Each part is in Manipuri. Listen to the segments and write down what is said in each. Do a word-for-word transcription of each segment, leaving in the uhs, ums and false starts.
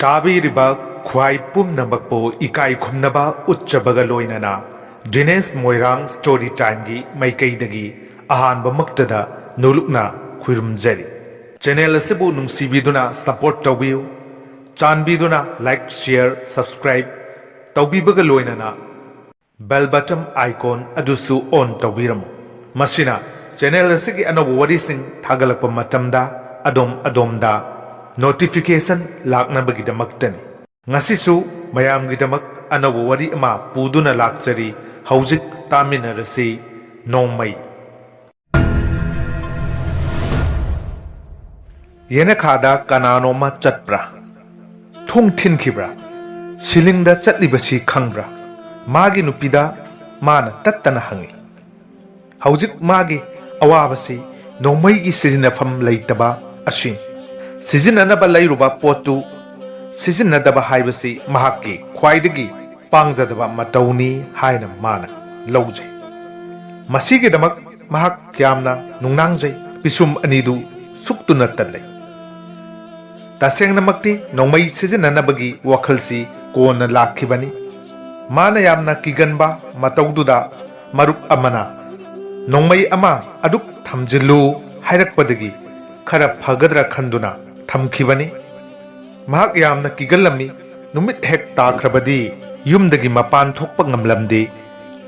ꯇꯥꯕꯤꯔꯤꯕ ꯈ꯭ꯋꯥꯏ ꯄꯨꯝꯅꯃꯛꯄꯨ ꯏꯀꯥꯏ ꯈꯨꯝꯅꯕ ꯎꯠꯆꯕꯒ ꯂꯣꯏꯅꯅ ꯗꯤꯅꯦꯁ ꯃꯣꯏꯔꯥꯡ ꯁ꯭ꯇꯣꯔꯤ ꯇꯥꯏꯝꯒꯤ ꯃꯥꯏꯀꯩꯗꯒꯤ ꯑꯍꯥꯟꯕꯃꯛꯇꯗ ꯅꯣꯂꯨꯛꯅ ꯈꯨꯔꯨꯝꯖꯔꯤ꯫ ꯆꯦꯅꯦꯜ ꯑꯁꯤꯕꯨ ꯅꯨꯡꯁꯤꯕꯤꯗꯨꯅ ꯁꯄꯣꯔꯠ ꯇꯧꯕꯤꯌꯨ꯫ ꯆꯥꯟꯕꯤꯗꯨꯅ ꯂꯥꯏꯛ, ꯁꯤꯌꯔ, ꯁꯕꯁꯀ꯭ꯔꯥꯏꯕ ꯇꯧꯕꯤꯕꯒ ꯂꯣꯏꯅꯅ ꯕꯦꯜ ꯕꯇꯝ ꯑꯥꯏꯀꯣꯟ ꯑꯗꯨꯁꯨ ꯑꯣꯟ ꯇꯧꯕꯤꯔꯝꯃꯨ꯫ ꯃꯁꯤꯅ ꯆꯦꯅꯦꯜ ꯑꯁꯤꯒꯤ ꯑꯅꯧꯕ ꯋꯥꯔꯤꯁꯤꯡ ꯊꯥꯒꯠꯂꯛꯄ ꯃꯇꯝꯗ ꯑꯗꯣꯝ ꯑꯗꯣꯝꯗ ꯅꯣꯇꯤꯐꯤꯀꯦꯁꯟ ꯂꯥꯛꯅꯕꯒꯤꯗꯃꯛꯇꯅꯤ꯫ ꯉꯁꯤꯁꯨ ꯃꯌꯥꯝꯒꯤꯗꯃꯛ ꯑꯅꯧꯕ ꯋꯥꯔꯤ ꯑꯃ ꯄꯨꯗꯨꯅ ꯂꯥꯛꯆꯔꯤ꯫ ꯍꯧꯖꯤꯛ ꯇꯥꯃꯤꯟꯅꯔꯁꯤ꯫ ꯅꯣꯡꯃꯩ꯫ ꯌꯦꯅꯈꯥꯗ ꯀꯅꯥꯅꯣꯃ ꯆꯠꯄ꯭ꯔꯥ? ꯊꯣꯡ ꯊꯤꯟꯈꯤꯕ꯭ꯔꯥ? ꯁꯤꯂꯤꯡꯗ ꯆꯠꯂꯤꯕꯁꯤ ꯈꯪꯕ꯭ꯔꯥ? ꯃꯥꯒꯤ ꯅꯨꯄꯤꯗ ꯃꯥꯅ ꯇꯠꯇꯅ ꯍꯪꯉꯤ꯫ ꯍꯧꯖꯤꯛ ꯃꯥꯒꯤ ꯑꯋꯥꯕꯁꯤ ꯅꯣꯡꯃꯩꯒꯤ ꯁꯤꯖꯤꯟꯅꯐꯝ ꯂꯩꯇꯕ ꯑꯁꯤꯅꯤ꯫ ꯁꯤꯖꯤꯟꯅꯅꯕ ꯂꯩꯔꯨꯕ ꯄꯣꯠꯇꯨ ꯁꯤꯖꯤꯟꯅꯗꯕ ꯍꯥꯏꯕꯁꯤ ꯃꯍꯥꯛꯀꯤ ꯈ꯭ꯋꯥꯏꯗꯒꯤ ꯄꯥꯡꯖꯗꯕ ꯃꯇꯧꯅꯤ ꯍꯥꯏꯅ ꯃꯥꯅ ꯂꯧꯖꯩ꯫ ꯃꯁꯤꯒꯤꯗꯃꯛ ꯃꯍꯥꯛ ꯌꯥꯝꯅ ꯅꯨꯡꯅꯥꯡꯖꯩ, ꯄꯤꯁꯨꯝ ꯑꯅꯤꯗꯨ ꯁꯨꯛꯇꯨꯅ ꯇꯠꯂꯦ꯫ ꯇꯁꯦꯡꯅꯃꯛꯇꯤ ꯅꯣꯡꯃꯩ ꯁꯤꯖꯤꯟꯅꯅꯕꯒꯤ ꯋꯥꯈꯜꯁꯤ ꯀꯣꯟꯅ ꯂꯥꯛꯈꯤꯕꯅꯤ꯫ ꯃꯥꯅ ꯌꯥꯝꯅ ꯀꯤꯒꯟꯕ ꯃꯇꯧꯗꯨꯗ ꯃꯔꯨꯞ ꯑꯃꯅ "ꯅꯣꯡꯃꯩ ꯑꯃ ꯑꯗꯨꯛ ꯊꯝꯖꯤꯜꯂꯨ" ꯍꯥꯏꯔꯛꯄꯗꯒꯤ ꯈꯔ ꯐꯒꯗ꯭ꯔꯥ ꯈꯟꯗꯨꯅ ꯊꯝꯈꯤꯕꯅꯤ꯫ ꯃꯍꯥꯛ ꯌꯥꯝꯅ ꯀꯤꯒꯜꯂꯝꯃꯤ꯫ ꯅꯨꯃꯤꯠ ꯍꯦꯛ ꯇꯥꯈ꯭ꯔꯕꯗꯤ ꯌꯨꯝꯗꯒꯤ ꯃꯄꯥꯟ ꯊꯣꯛꯄ ꯉꯝꯂꯝꯗꯦ꯫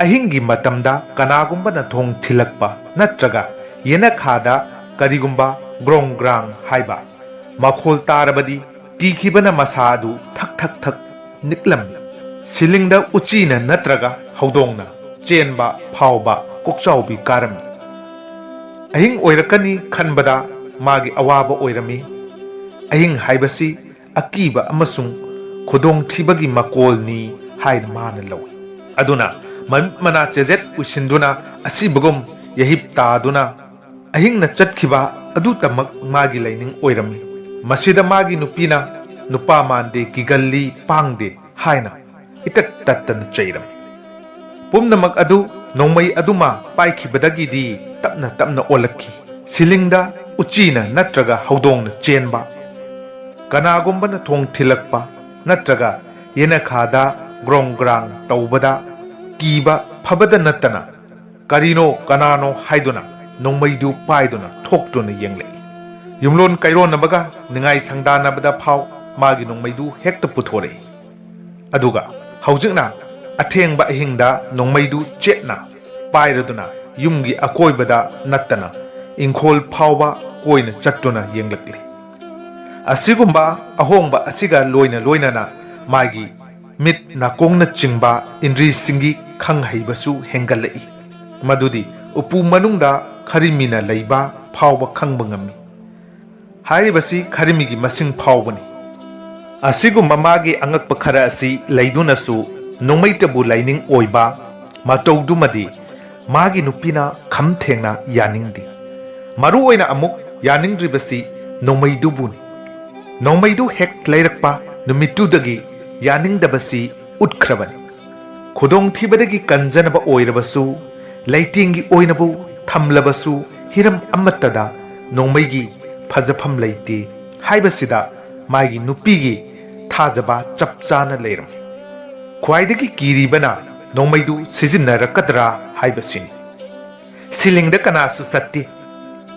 ꯑꯍꯤꯡꯒꯤ ꯃꯇꯝꯗ ꯀꯅꯥꯒꯨꯝꯕꯅ ꯊꯣꯡ ꯊꯤꯜꯂꯛꯄ ꯅꯠꯇ꯭ꯔꯒ ꯌꯦꯅꯈꯥꯗ ꯀꯔꯤꯒꯨꯝꯕ ꯒ꯭ꯔꯣꯡ ꯒ꯭ꯔꯥꯡ ꯍꯥꯏꯕ ꯃꯈꯣꯜ ꯇꯥꯔꯕꯗꯤ ꯀꯤꯈꯤꯕꯅ ꯃꯁꯥ ꯑꯗꯨ ꯊꯛ ꯊꯛ ꯊꯛ ꯅꯤꯛꯂꯝꯃꯤ꯫ ꯁꯤꯂꯤꯡꯗ ꯎꯆꯤꯅ ꯅꯠꯇ꯭ꯔꯒ ꯍꯧꯗꯣꯡꯅ ꯆꯦꯟꯕ ꯐꯥꯎꯕ ꯀꯣꯛꯆꯥꯎꯕꯤ ꯀꯥꯔꯝꯃꯤ꯫ ꯑꯍꯤꯡ ꯑꯣꯏꯔꯛꯀꯅꯤ ꯈꯟꯕꯗ ꯃꯥꯒꯤ ꯑꯋꯥꯕ ꯑꯣꯏꯔꯝꯃꯤ꯫ ꯑꯍꯤꯡ ꯍꯥꯏꯕꯁꯤ ꯑꯀꯤꯕ ꯑꯃꯁꯨꯡ ꯈꯨꯗꯣꯡꯊꯤꯕꯒꯤ ꯃꯀꯣꯜꯅꯤ ꯍꯥꯏꯅ ꯃꯥꯅ ꯂꯧꯏ꯫ ꯑꯗꯨꯅ ꯃꯃꯤꯠ ꯃꯅꯥ ꯆꯦꯖꯦꯠ ꯎꯏꯁꯤꯟꯗꯨꯅ ꯑꯁꯤꯕꯒꯨꯝ ꯌꯩꯍꯤꯞ ꯇꯥꯗꯨꯅ ꯑꯍꯤꯡꯅ ꯆꯠꯈꯤꯕ ꯑꯗꯨꯇꯃꯛ ꯃꯥꯒꯤ ꯂꯥꯏꯅꯤꯡ ꯑꯣꯏꯔꯝꯃꯤ꯫ ꯃꯁꯤꯗ ꯃꯥꯒꯤ ꯅꯨꯄꯤꯅ "ꯅꯨꯄꯥ ꯃꯥꯟꯗꯦ, ꯀꯤꯒꯜꯂꯤ, ꯄꯥꯡꯗꯦ" ꯍꯥꯏꯅ ꯏꯇꯠ ꯇꯠꯇꯅ ꯆꯩꯔꯝꯃꯤ꯫ ꯄꯨꯝꯅꯃꯛ ꯑꯗꯨ ꯅꯣꯡꯃꯩ ꯑꯗꯨꯃ ꯄꯥꯏꯈꯤꯕꯗꯒꯤꯗꯤ ꯇꯞꯅ ꯇꯞꯅ ꯑꯣꯜꯂꯛꯈꯤ꯫ ꯁꯤꯂꯤꯡꯗ ꯎꯆꯤꯅ ꯅꯠꯇ꯭ꯔꯒ ꯍꯧꯗꯣꯡꯅ ꯆꯦꯟꯕ, ꯀꯅꯥꯒꯨꯝꯕꯅ ꯊꯣꯡ ꯊꯤꯜꯂꯛꯄ ꯅꯠꯇ꯭ꯔꯒ ꯌꯦꯅꯈꯥꯗ ꯒ꯭ꯔꯣꯡ ꯒ꯭ꯔꯥꯡ ꯇꯧꯕꯗ ꯀꯤꯕ ꯐꯕꯗ ꯅꯠꯇꯅ ꯀꯔꯤꯅꯣ ꯀꯅꯥꯅꯣ ꯍꯥꯏꯗꯨꯅ ꯅꯣꯡꯃꯩꯗꯨ ꯄꯥꯏꯗꯨꯅ ꯊꯣꯛꯇꯨꯅ ꯌꯦꯡꯂꯛꯏ꯫ ꯌꯨꯝꯂꯣꯟ ꯀꯩꯔꯣꯟꯅꯕꯒ ꯅꯤꯡꯉꯥꯏ ꯁꯪꯗꯥꯅꯕꯗ ꯐꯥꯎ ꯃꯥꯒꯤ ꯅꯣꯡꯃꯩꯗꯨ ꯍꯦꯛꯇ ꯄꯨꯊꯣꯔꯛꯏ꯫ ꯑꯗꯨꯒ ꯍꯧꯖꯤꯛꯅ ꯑꯊꯦꯡꯕ ꯑꯍꯤꯡꯗ ꯅꯣꯡꯃꯩꯗꯨ ꯆꯦꯠꯅ ꯄꯥꯏꯔꯗꯨꯅ ꯌꯨꯝꯒꯤ ꯑꯀꯣꯏꯕꯗ ꯅꯠꯇꯅ ꯏꯪꯈꯣꯜ ꯐꯥꯎꯕ ꯀꯣꯏꯅ ꯆꯠꯇꯨꯅ ꯌꯦꯡꯂꯛꯂꯤ꯫ ꯑꯁꯤꯒꯨꯝꯕ ꯑꯍꯣꯡꯕ ꯑꯁꯤꯒ ꯂꯣꯏꯅ ꯂꯣꯏꯅꯅ ꯃꯥꯒꯤ ꯃꯤꯠ ꯅꯥꯀꯣꯡꯅꯆꯤꯡꯕ ꯏꯟꯗ꯭ꯔꯤꯁꯤꯡꯒꯤ ꯈꯪ ꯍꯩꯕꯁꯨ ꯍꯦꯟꯒꯠꯂꯛꯏ꯫ ꯃꯗꯨꯗꯤ ꯎꯄꯨ ꯃꯅꯨꯡꯗ ꯈꯔꯤꯃꯤꯅ ꯂꯩꯕ ꯐꯥꯎꯕ ꯈꯪꯕ ꯉꯝꯃꯤ꯫ ꯍꯥꯏꯔꯤꯕꯁꯤ ꯈꯔꯤꯃꯤꯒꯤ ꯃꯁꯤꯡ ꯐꯥꯎꯕꯅꯤ꯫ ꯑꯁꯤꯒꯨꯝꯕ ꯃꯥꯒꯤ ꯑꯉꯛꯄ ꯈꯔ ꯑꯁꯤ ꯂꯩꯗꯨꯅꯁꯨ ꯅꯣꯡꯃꯩꯇꯕꯨ ꯂꯥꯏꯅꯤꯡ ꯑꯣꯏꯕ ꯃꯇꯧꯗꯨꯃꯗꯤ ꯃꯥꯒꯤ ꯅꯨꯄꯤꯅ ꯈꯝ ꯊꯦꯡꯅ ꯌꯥꯅꯤꯡꯗꯦ꯫ ꯃꯔꯨ ꯑꯣꯏꯅ ꯑꯃꯨꯛ ꯌꯥꯅꯤꯡꯗ꯭ꯔꯤꯕꯁꯤ ꯅꯣꯡꯃꯩꯗꯨꯕꯨꯅꯤ꯫ ꯅꯣꯡꯃꯩꯗꯨ ꯍꯦꯛ ꯂꯩꯔꯛꯄ ꯅꯨꯃꯤꯠꯇꯨꯗꯒꯤ ꯌꯥꯅꯤꯡꯗꯕꯁꯤ ꯎꯠꯈ꯭ꯔꯕꯅꯤ꯫ ꯈꯨꯗꯣꯡꯊꯤꯕꯗꯒꯤ ꯀꯟꯖꯅꯕ ꯑꯣꯏꯔꯕꯁꯨ, ꯂꯩꯇꯦꯡꯒꯤ ꯑꯣꯏꯅꯕꯨ ꯊꯝꯂꯕꯁꯨ, ꯍꯤꯔꯝ ꯑꯃꯠꯇꯗ ꯅꯣꯡꯃꯩꯒꯤ ꯐꯖꯐꯝ ꯂꯩꯇꯦ ꯍꯥꯏꯕꯁꯤꯗ ꯃꯥꯒꯤ ꯅꯨꯄꯤꯒꯤ ꯊꯥꯖꯕ ꯆꯞ ꯆꯥꯅ ꯂꯩꯔꯝꯃꯤ꯫ ꯈ꯭ꯋꯥꯏꯗꯒꯤ ꯀꯤꯔꯤꯕꯅ ꯅꯣꯡꯃꯩꯗꯨ ꯁꯤꯖꯤꯟꯅꯔꯛꯀꯗ꯭ꯔꯥ ꯍꯥꯏꯕꯁꯤꯅꯤ꯫ ꯁꯤꯂꯤꯡꯗ ꯀꯅꯥꯁꯨ ꯆꯠꯇꯦ꯫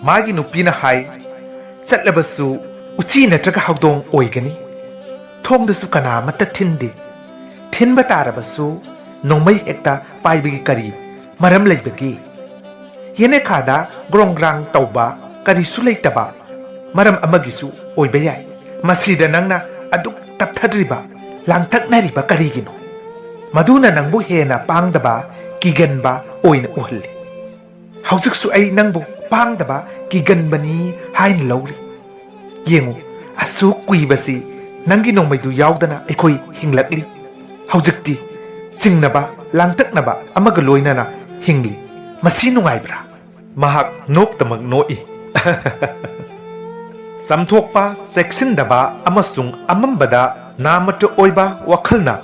ꯃꯥꯒꯤ ꯅꯨꯄꯤꯅ ꯍꯥꯏ, "ꯆꯠꯂꯕꯁꯨ ꯎꯆꯤ ꯅꯠꯇ꯭ꯔꯒ ꯍꯧꯗꯣꯡ ꯑꯣꯏꯒꯅꯤ꯫ ꯊꯣꯡꯗꯁꯨ ꯀꯅꯥ ꯑꯃꯠꯇ ꯊꯤꯟꯗꯦ꯫ ꯊꯤꯟꯕ ꯇꯥꯔꯕꯁꯨ ꯅꯣꯡꯃꯩ ꯍꯦꯛꯇ ꯄꯥꯏꯕꯒꯤ ꯀꯔꯤ ꯃꯔꯝ ꯂꯩꯕꯒꯦ? ꯌꯦꯅꯦꯈꯥꯗ ꯒ꯭ꯔꯣꯡ ꯒ꯭ꯔꯥꯡ ꯇꯧꯕ ꯀꯔꯤꯁꯨ ꯂꯩꯇꯕ ꯃꯔꯝ ꯑꯃꯒꯤꯁꯨ ꯑꯣꯏꯕ ꯌꯥꯏ꯫ ꯃꯁꯤꯗ ꯅꯪꯅ ꯑꯗꯨꯛ ꯇꯞꯊꯗ꯭ꯔꯤꯕ, ꯂꯥꯡꯇꯛꯅꯔꯤꯕ ꯀꯔꯤꯒꯤꯅꯣ? ꯃꯗꯨꯅ ꯅꯪꯕꯨ ꯍꯦꯟꯅ ꯄꯥꯡꯗꯕ, ꯀꯤꯒꯟꯕ ꯑꯣꯏꯅ ꯎꯍꯜꯂꯤ꯫ ꯍꯧꯖꯤꯛꯁꯨ ꯑꯩ ꯅꯪꯕꯨ ꯄꯥꯡꯗꯕ, ꯀꯤꯒꯟꯕꯅꯤ ꯍꯥꯏꯅ ꯂꯧꯔꯤ꯫ ꯌꯦꯡꯉꯨ, ꯑꯁꯨꯛ ꯀꯨꯏꯕꯁꯤ ꯅꯪꯒꯤ ꯅꯣꯡꯃꯩꯗꯨ ꯌꯥꯎꯗꯅ ꯑꯩꯈꯣꯏ ꯍꯤꯡꯂꯛꯂꯤ꯫ ꯍꯧꯖꯤꯛꯇꯤ ꯆꯤꯡꯅꯕ, ꯂꯥꯡꯇꯛꯅꯕ ꯑꯃꯒ ꯂꯣꯏꯅꯅ ꯍꯤꯡꯂꯤ꯫ ꯃꯁꯤ ꯅꯨꯡꯉꯥꯏꯕ꯭ꯔꯥ?" ꯃꯍꯥꯛ ꯅꯣꯛꯇꯃꯛ ꯅꯣꯛꯏ꯫ ꯆꯝꯊꯣꯛꯄ, ꯆꯦꯛꯁꯤꯟꯗꯕ ꯑꯃꯁꯨꯡ ꯑꯃꯝꯕꯗ ꯅꯥꯃꯠꯇ ꯑꯣꯏꯕ ꯋꯥꯈꯜꯅ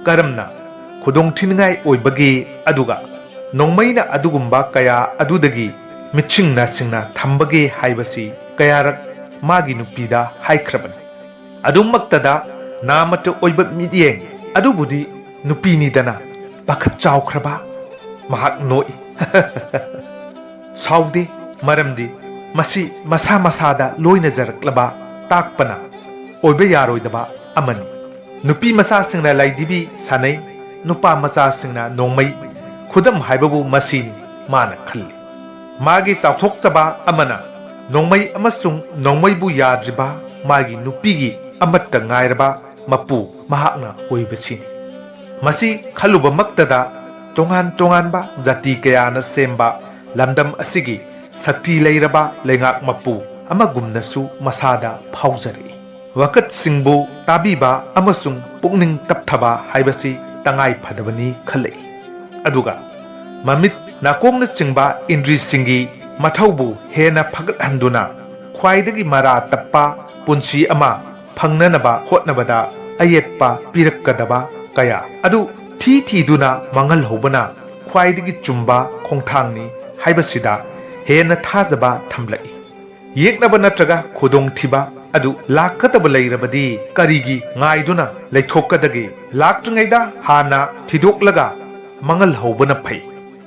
ꯀꯔꯝꯅ ꯈꯨꯗꯣꯡꯊꯤꯅꯤꯡꯉꯥꯏ ꯑꯣꯏꯕꯒꯦ, ꯑꯗꯨꯒ ꯅꯣꯡꯃꯩꯅ ꯑꯗꯨꯒꯨꯝꯕ ꯀꯌꯥ ꯑꯗꯨꯗꯒꯤ ꯃꯤꯠꯁꯤꯡ ꯅꯥꯁꯤꯡꯅ ꯊꯝꯕꯒꯦ ꯍꯥꯏꯕꯁꯤ ꯀꯌꯥꯔꯛ ꯃꯥꯒꯤ ꯅꯨꯄꯤꯗ ꯍꯥꯏꯈ꯭ꯔꯕꯅꯤ꯫ ꯑꯗꯨꯃꯛꯇꯗ ꯅꯥꯃꯇ ꯑꯣꯏꯕ ꯃꯤꯠꯌꯦꯡ ꯑꯗꯨꯕꯨꯗꯤ ꯅꯨꯄꯤꯅꯤꯗꯅ ꯄꯥꯈꯠ ꯆꯥꯎꯈ꯭ꯔꯕ꯫ ꯃꯍꯥꯛ ꯅꯣꯛꯏ꯫ ꯁꯥꯎꯗꯦ, ꯃꯔꯝꯗꯤ ꯃꯁꯤ ꯃꯁꯥ ꯃꯁꯥꯗ ꯂꯣꯏꯅꯖꯔꯛꯂꯕ ꯇꯥꯛꯄꯅ ꯑꯣꯏꯕ ꯌꯥꯔꯣꯏꯗꯕ ꯑꯃꯅꯤ꯫ ꯅꯨꯄꯤ ꯃꯆꯥꯁꯤꯡꯅ ꯂꯥꯏꯙꯤꯕꯤ ꯁꯥꯟꯅꯩ, ꯅꯨꯄꯥ ꯃꯆꯥꯁꯤꯡꯅ ꯅꯣꯡꯃꯩ꯫ ꯈꯨꯗꯝ ꯍꯥꯏꯕꯕꯨ ꯃꯁꯤꯅꯤ ꯃꯥꯅ ꯈꯜꯂꯤ꯫ ꯃꯥꯒꯤ ꯆꯥꯎꯊꯣꯛꯆꯕ ꯑꯃꯅ ꯅꯣꯡꯃꯩ ꯑꯃꯁꯨꯡ ꯅꯣꯡꯃꯩꯕꯨ ꯌꯥꯗ꯭ꯔꯤꯕ ꯃꯥꯒꯤ ꯅꯨꯄꯤꯒꯤ ꯑꯃꯠꯇ ꯉꯥꯏꯔꯕ ꯃꯄꯨ ꯃꯍꯥꯛꯅ ꯑꯣꯏꯕꯁꯤꯅꯤ꯫ ꯃꯁꯤ ꯈꯜꯂꯨꯕꯃꯛꯇꯗ ꯇꯣꯉꯥꯟ ꯇꯣꯉꯥꯟꯕ ꯖꯥꯇꯤ ꯀꯌꯥꯅ ꯁꯦꯝꯕ ꯂꯝꯗꯝ ꯑꯁꯤꯒꯤ ꯁꯛꯇꯤ ꯂꯩꯔꯕ ꯂꯩꯉꯥꯛ ꯃꯄꯨ ꯑꯃꯒꯨꯝꯅꯁꯨ ꯃꯁꯥꯗ ꯐꯥꯎꯖꯔꯛꯏ꯫ ꯋꯥꯀꯠꯁꯤꯡꯕꯨ ꯇꯥꯕꯤꯕ ꯑꯃꯁꯨꯡ ꯄꯨꯛꯅꯤꯡ ꯇꯞꯊꯕ ꯍꯥꯏꯕꯁꯤ ꯇꯉꯥꯏ ꯐꯗꯕꯅꯤ ꯈꯜꯂꯛꯏ꯫ ꯑꯗꯨꯒ ꯃꯃꯤꯠ, ꯅꯥꯀꯣꯡꯅꯆꯤꯡꯕ ꯏꯟꯗ꯭ꯔꯤꯁꯤꯡꯒꯤ ꯃꯊꯧꯕꯨ ꯍꯦꯟꯅ ꯐꯒꯠꯍꯟꯗꯨꯅ ꯈ꯭ꯋꯥꯏꯗꯒꯤ ꯃꯔꯥ ꯇꯞꯄ ꯄꯨꯟꯁꯤ ꯑꯃ ꯐꯪꯅꯅꯕ ꯍꯣꯠꯅꯕꯗ ꯑꯌꯦꯠꯄ ꯄꯤꯔꯛꯀꯗꯕ ꯀꯌꯥ ꯑꯗꯨ ꯊꯤ ꯊꯤꯗꯨꯅ ꯃꯥꯡꯍꯜꯍꯧꯕꯅ ꯈ꯭ꯋꯥꯏꯗꯒꯤ ꯆꯨꯝꯕ ꯈꯣꯡꯊꯥꯡꯅꯤ ꯍꯥꯏꯕꯁꯤꯗ ꯍꯦꯟꯅ ꯊꯥꯖꯕ ꯊꯝꯂꯛꯏ꯫ ꯌꯦꯛꯅꯕ ꯅꯠꯇ꯭ꯔꯒ ꯈꯨꯗꯣꯡꯊꯤꯕ ꯑꯗꯨ ꯂꯥꯛꯀꯗꯕ ꯂꯩꯔꯕꯗꯤ ꯀꯔꯤꯒꯤ ꯉꯥꯏꯗꯨꯅ ꯂꯩꯊꯣꯛꯀꯗꯒꯦ? ꯂꯥꯛꯇ꯭ꯔꯤꯉꯩꯗ ꯍꯥꯟꯅ ꯊꯤꯗꯣꯛꯂꯒ ꯃꯥꯡꯍꯜꯍꯧꯕꯅ ꯐꯩ꯫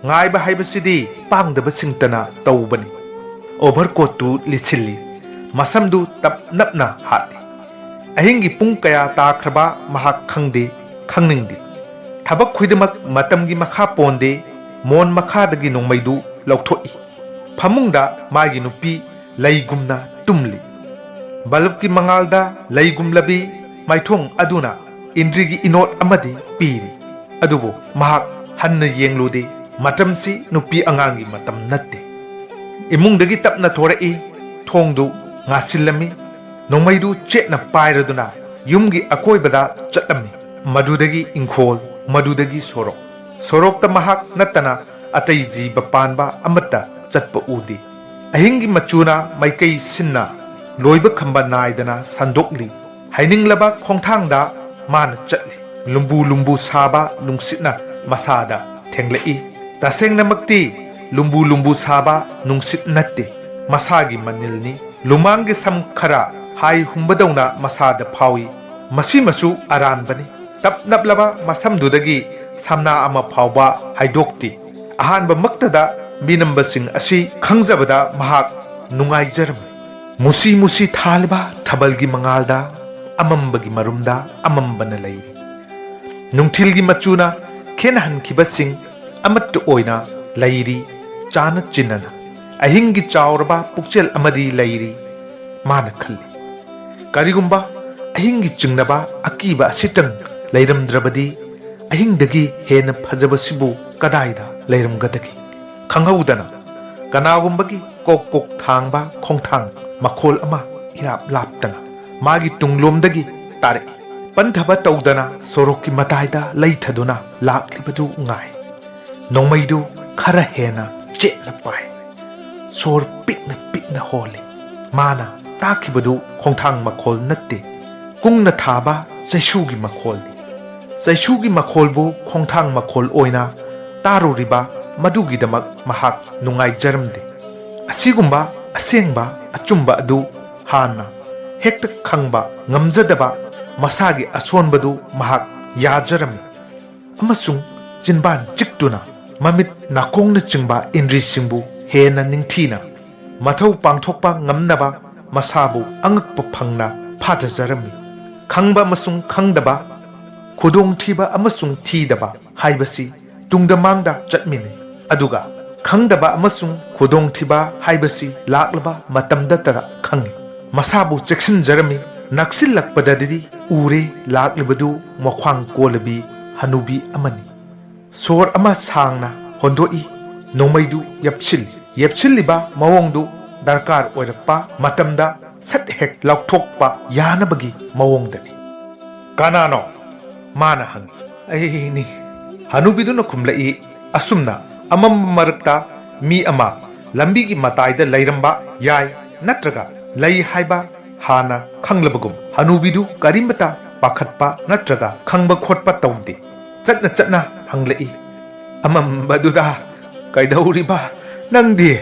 ꯉꯥꯏꯕ ꯍꯥꯏꯕꯁꯤꯗꯤ ꯄꯥꯡꯗꯕꯁꯤꯡꯇꯅ ꯇꯧꯕꯅꯤ꯫ ꯑꯣꯚꯔꯀꯣꯠꯇꯨ ꯂꯤꯠꯁꯤꯜꯂꯤ꯫ ꯃꯁꯝꯗꯨ ꯇꯞ ꯅꯞꯅ ꯍꯥꯠꯂꯤ꯫ ꯑꯍꯤꯡꯒꯤ ꯄꯨꯡ ꯀꯌꯥ ꯇꯥꯈ꯭ꯔꯕ ꯃꯍꯥꯛ ꯈꯪꯗꯦ, ꯈꯪꯅꯤꯡꯗꯦ꯫ ꯊꯕꯛ ꯈꯨꯗꯤꯡꯃꯛ ꯃꯇꯝꯒꯤ ꯃꯈꯥ ꯄꯣꯟꯗꯦ꯫ ꯃꯣꯟ ꯃꯈꯥꯗꯒꯤ ꯅꯣꯡꯃꯩꯗꯨ ꯂꯧꯊꯣꯛꯏ꯫ ꯐꯃꯨꯡꯗ ꯃꯥꯒꯤ ꯅꯨꯄꯤ ꯂꯩꯒꯨꯝꯅ ꯇꯨꯝꯂꯤ꯫ ꯕꯜꯕꯀꯤ ꯃꯉꯥꯜꯗ ꯂꯩꯒꯨꯝꯂꯕꯤ ꯃꯥꯏꯊꯣꯡ ꯑꯗꯨꯅ ꯏꯟꯗ꯭ꯔꯤꯒꯤ ꯏꯅꯣꯠ ꯑꯃꯗꯤ ꯄꯤꯔꯤ꯫ ꯑꯗꯨꯕꯨ ꯃꯍꯥꯛ ꯍꯟꯅ ꯌꯦꯡꯂꯨꯗꯦ꯫ ꯃꯇꯝꯁꯤ ꯅꯨꯄꯤ ꯑꯉꯥꯡꯒꯤ ꯃꯇꯝ ꯅꯠꯇꯦ꯫ ꯏꯃꯨꯡꯗꯒꯤ ꯇꯞꯅ ꯊꯣꯔꯛꯏ꯫ ꯊꯣꯡꯗꯨ ꯉꯥꯁꯤꯜꯂꯝꯃꯤ꯫ ꯅꯣꯡꯃꯩꯗꯨ ꯆꯦꯠꯅ ꯄꯥꯏꯔꯗꯨꯅ ꯌꯨꯝꯒꯤ ꯑꯀꯣꯏꯕꯗ ꯆꯠꯂꯝꯃꯤ꯫ ꯃꯗꯨꯗꯒꯤ ꯏꯪꯈꯣꯜ, ꯃꯗꯨꯗꯒꯤ ꯁꯣꯔꯣꯛ꯫ ꯁꯣꯔꯣꯛꯇ ꯃꯍꯥꯛ ꯅꯠꯇꯅ ꯑꯇꯩ ꯖꯤꯕ ꯄꯥꯟꯕ ꯑꯃꯠꯇ ꯆꯠꯄ ꯎꯗꯦ꯫ ꯑꯍꯤꯡꯒꯤ ꯃꯆꯨꯅ ꯃꯥꯏꯀꯩ ꯁꯤꯟꯅ ꯂꯣꯏꯕ ꯈꯝꯕ ꯅꯥꯏꯗꯅ ꯁꯟꯗꯣꯛꯂꯤ꯫ ꯍꯥꯏꯅꯤꯡꯂꯕ ꯈꯣꯡꯊꯥꯡꯗ ꯃꯥꯅ ꯆꯠꯂꯤ꯫ ꯂꯨꯝꯕꯨ ꯂꯨꯝꯕꯨ ꯁꯥꯕ ꯅꯨꯡꯁꯤꯠꯅ ꯃꯁꯥꯗ ꯊꯦꯡꯂꯛꯏ꯫ ꯇꯁꯦꯡꯅꯃꯛꯇꯤ ꯂꯨꯝꯕꯨ ꯂꯨꯝꯕꯨ ꯁꯥꯕ ꯅꯨꯡꯁꯤꯠ ꯅꯠꯇꯦ, ꯃꯁꯥꯒꯤ ꯃꯅꯤꯜꯅꯤ꯫ ꯂꯨꯃꯥꯡꯒꯤ ꯁꯝ ꯈꯔ ꯍꯥꯏ ꯍꯨꯝꯕꯗꯧꯅ ꯃꯁꯥꯗ ꯐꯥꯎꯏ꯫ ꯃꯁꯤꯃꯁꯨ ꯑꯔꯥꯟꯕꯅꯤ꯫ ꯇꯞ ꯅꯞꯂꯕ ꯃꯁꯝꯗꯨꯗꯒꯤ ꯁꯝꯅꯥ ꯑꯃ ꯐꯥꯎꯕ ꯍꯥꯏꯗꯣꯛꯇꯦ꯫ ꯑꯍꯥꯟꯕꯃꯛꯇꯗ ꯃꯤꯅꯝꯕꯁꯤꯡ ꯑꯁꯤ ꯈꯪꯖꯕꯗ ꯃꯍꯥꯛ ꯅꯨꯡꯉꯥꯏꯖꯔꯝꯃꯤ꯫ ꯃꯨꯁꯤ ꯃꯨꯁꯤ ꯊꯥꯜꯂꯤꯕ ꯊꯥꯕꯜꯒꯤ ꯃꯉꯥꯜꯗ ꯑꯃꯝꯕꯒꯤ ꯃꯔꯨꯝꯗ ꯑꯃꯝꯕꯅ ꯂꯩꯔꯤ꯫ ꯅꯨꯡꯊꯤꯜꯒꯤ ꯃꯆꯨꯅ ꯈꯦꯠꯅꯍꯟꯈꯤꯕꯁꯤꯡ ꯑꯃꯠꯇ ꯑꯣꯏꯅ ꯂꯩꯔꯤ꯫ ꯆꯥꯅ ꯆꯤꯟꯅꯅ ꯑꯍꯤꯡꯒꯤ ꯆꯥꯎꯔꯕ ꯄꯨꯛꯆꯦꯜ ꯑꯃꯗꯤ ꯂꯩꯔꯤ꯫ ꯃꯥꯅ ꯈꯜꯂꯤ, ꯀꯔꯤꯒꯨꯝꯕ ꯑꯍꯤꯡꯒꯤ ꯆꯤꯡꯅꯕ ꯑꯀꯤꯕ ꯑꯁꯤꯇꯪ ꯂꯩꯔꯝꯗ꯭ꯔꯕꯗꯤ ꯑꯍꯤꯡꯗꯒꯤ ꯍꯦꯟꯅ ꯐꯖꯕꯁꯤꯕꯨ ꯀꯗꯥꯏꯗ ꯂꯩꯔꯝꯒꯗꯒꯦ? ꯈꯪꯍꯧꯗꯅ ꯀꯅꯥꯒꯨꯝꯕꯒꯤ ꯀꯣꯛ ꯀꯣꯛ ꯊꯥꯡꯕ ꯈꯣꯡꯊꯥꯡ ꯃꯈꯣꯜ ꯑꯃ ꯏꯔꯥꯞ ꯂꯥꯞꯇꯅ ꯃꯥꯒꯤ ꯇꯨꯡꯂꯣꯝꯗꯒꯤ ꯇꯥꯔꯛꯏ꯫ ꯄꯟꯊꯕ ꯇꯧꯗꯅ ꯁꯣꯔꯣꯛꯀꯤ ꯃꯇꯥꯏꯗ ꯂꯩꯊꯗꯨꯅ ꯂꯥꯛꯂꯤꯕꯗꯨ ꯉꯥꯏ꯫ ꯅꯣꯡꯃꯩꯗꯨ ꯈꯔ ꯍꯦꯟꯅ ꯆꯦꯠꯅ ꯄꯥꯏ꯫ ꯁꯣꯔ ꯄꯤꯛꯅ ꯄꯤꯛꯅ ꯍꯣꯜꯂꯤ꯫ ꯃꯥꯅ ꯇꯥꯈꯤꯕꯗꯨ ꯈꯣꯡꯊꯥꯡ ꯃꯈꯣꯜ ꯅꯠꯇꯦ, ꯀꯨꯡꯅ ꯊꯥꯕ ꯆꯩꯁꯨꯒꯤ ꯃꯈꯣꯜꯅꯤ꯫ ꯆꯩꯁꯨꯒꯤ ꯃꯈꯣꯜꯕꯨ ꯈꯣꯡꯊꯥꯡ ꯃꯈꯣꯜ ꯑꯣꯏꯅ ꯇꯥꯔꯨꯔꯤꯕ ꯃꯗꯨꯒꯤꯗꯃꯛ ꯃꯍꯥꯛ ꯅꯨꯡꯉꯥꯏꯖꯔꯝꯗꯦ꯫ ꯑꯁꯤꯒꯨꯝꯕ ꯑꯁꯦꯡꯕ ꯑꯆꯨꯝꯕ ꯑꯗꯨ ꯍꯥꯟꯅ ꯍꯦꯛꯇ ꯈꯪꯕ ꯉꯝꯖꯗꯕ ꯃꯁꯥꯒꯤ ꯑꯁꯣꯟꯕꯗꯨ ꯃꯍꯥꯛ ꯌꯥꯖꯔꯝꯃꯤ꯫ ꯑꯃꯁꯨꯡ ꯆꯤꯟꯕꯥꯟ ꯆꯤꯛꯇꯨꯅ ꯃꯃꯤꯠ ꯅꯥꯀꯣꯡꯅꯆꯤꯡꯕ ꯏꯟꯗ꯭ꯔꯤꯁꯤꯡꯕꯨ ꯍꯦꯟꯅ ꯅꯤꯡꯊꯤꯅ ꯃꯊꯧ ꯄꯥꯡꯊꯣꯛꯄ ꯉꯝꯅꯕ ꯃꯁꯥꯕꯨ ꯑꯉꯛꯄ ꯐꯪꯅ ꯐꯥꯊꯖꯔꯝꯃꯤ꯫ ꯈꯪꯕ ꯑꯃꯁꯨꯡ ꯈꯪꯗꯕ, ꯈꯨꯗꯣꯡꯊꯤꯕ ꯑꯃꯁꯨꯡ ꯊꯤꯗꯕ ꯍꯥꯏꯕꯁꯤ ꯇꯨꯡꯗ ꯃꯥꯡꯗ ꯆꯠꯃꯤꯟꯅꯩ꯫ ꯑꯗꯨꯒ ꯈꯪꯗꯕ ꯑꯃꯁꯨꯡ ꯈꯨꯗꯣꯡꯊꯤꯕ ꯍꯥꯏꯕꯁꯤ ꯂꯥꯛꯂꯕ ꯃꯇꯝꯗꯇꯗ ꯈꯪꯏ꯫ ꯃꯁꯥꯕꯨ ꯆꯦꯛꯁꯤꯟꯖꯔꯝꯃꯤ꯫ ꯅꯛꯁꯤꯜꯂꯛꯄꯗꯗꯤ ꯎꯔꯦ ꯂꯥꯛꯂꯤꯕꯗꯨ ꯃꯈ꯭ꯋꯥꯡ ꯀꯣꯜꯂꯕꯤ ꯍꯅꯨꯕꯤ ꯑꯃꯅꯤ꯫ ꯁꯣꯔ ꯑꯃ ꯁꯥꯡꯅ ꯍꯣꯟꯗꯣꯛꯏ꯫ ꯅꯣꯡꯃꯩꯗꯨ ꯌꯦꯞꯁꯤꯜꯂꯤ꯫ ꯌꯦꯞꯁꯤꯜꯂꯤꯕ ꯃꯑꯣꯡꯗꯨ ꯗꯔꯀꯥꯔ ꯑꯣꯏꯔꯛꯄ ꯃꯇꯝꯗ ꯁꯠ ꯍꯦꯛ ꯂꯧꯊꯣꯛꯄ ꯌꯥꯅꯕꯒꯤ ꯃꯑꯣꯡꯗꯅꯤ꯫ "ꯀꯅꯥꯅꯣ?" ꯃꯥꯅ ꯍꯪꯉꯤ꯫ "ꯑꯩꯅꯤ," ꯍꯅꯨꯕꯤꯗꯨꯅ ꯈꯨꯝꯂꯛꯏ꯫ ꯑꯁꯨꯝꯅ ꯑꯃꯝꯕ ꯃꯔꯛꯇ ꯃꯤ ꯑꯃ ꯂꯝꯕꯤꯒꯤ ꯃꯇꯥꯏꯗ ꯂꯩꯔꯝꯕ ꯌꯥꯏ, ꯅꯠꯇ꯭ꯔꯒ ꯂꯩ ꯍꯥꯏꯕ ꯍꯥꯟꯅ ꯈꯪꯂꯕꯒꯨꯝ ꯍꯅꯨꯕꯤꯗꯨ ꯀꯔꯤꯃꯇ ꯄꯥꯈꯠꯄ ꯅꯠꯇ꯭ꯔꯒ ꯈꯪꯕ ꯈꯣꯠꯄ ꯇꯧꯗꯦ꯫ ꯆꯠꯅ ꯆꯠꯅ ꯍꯪꯂꯛꯏ, "ꯑꯃꯝꯕꯗꯨꯗ ꯀꯩꯗꯧꯔꯤꯕ ꯅꯪꯗꯤ?"